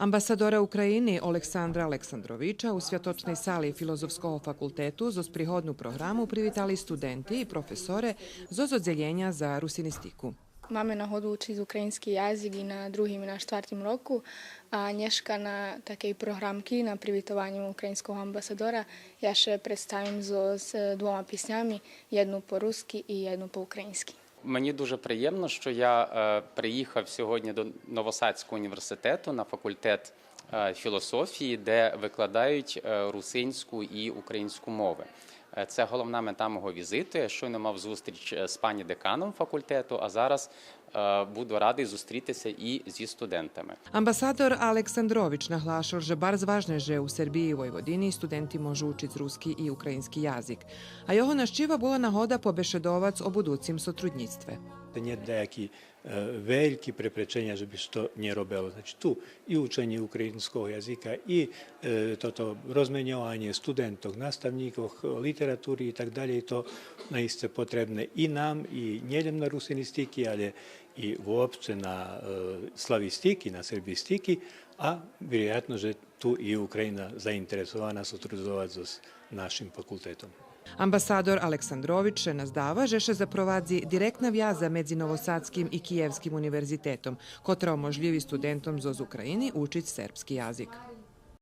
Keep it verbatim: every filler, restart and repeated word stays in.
Амбасадора України Олександра Александровича у святочней сали Филозофского факултету зоз пригодну програму привитали студенти и професоре зоз Оддзелєня за русинистику. Маме нагоду учиц українски язик и на другим и на штвартим року, а нєшка на такей програмки на привитованю українского амбасадора я ше представим зоз, е, двома писнями, єдну по руски и єдну по українски. Мені дуже приємно, що я, е, приїхав сьогодні до Новосадського університету на факультет, е, філософії, де викладають, е, русинську і українську мови. Е, це головна мета мого візиту. Я щойно мав зустріч, е, з пані деканом факультету, а зараз, е, буду радий зустрітися і зі студентами. Амбасадор Александрович наглашел же барз важне же у Сербиї и Войводини студенти можу учиц руски и українски язик. А його нащива була нагода побешедовац о будуцим сотруднїцтве. Нєт даяки, е, вельки препреченя же би ше то нє робело. Значи, ту и ученє українского язика, и, е, тото розменьованє студентох, наставнїкох, литератури и так далєй, то наисце потребне и нам, и нєлєм на русинистики, але и вообще на, е, славистики, на сербистики, а вироятно же ту и Україна заинтересована сотрудзовац зоз нашим факултетом. Амбасадор Александрович ше наздава же ше запровадзи директна вяза медзи Новосадским и Києвским универзитетом, котра оможлїви студентом зоз України учиц сербски язик.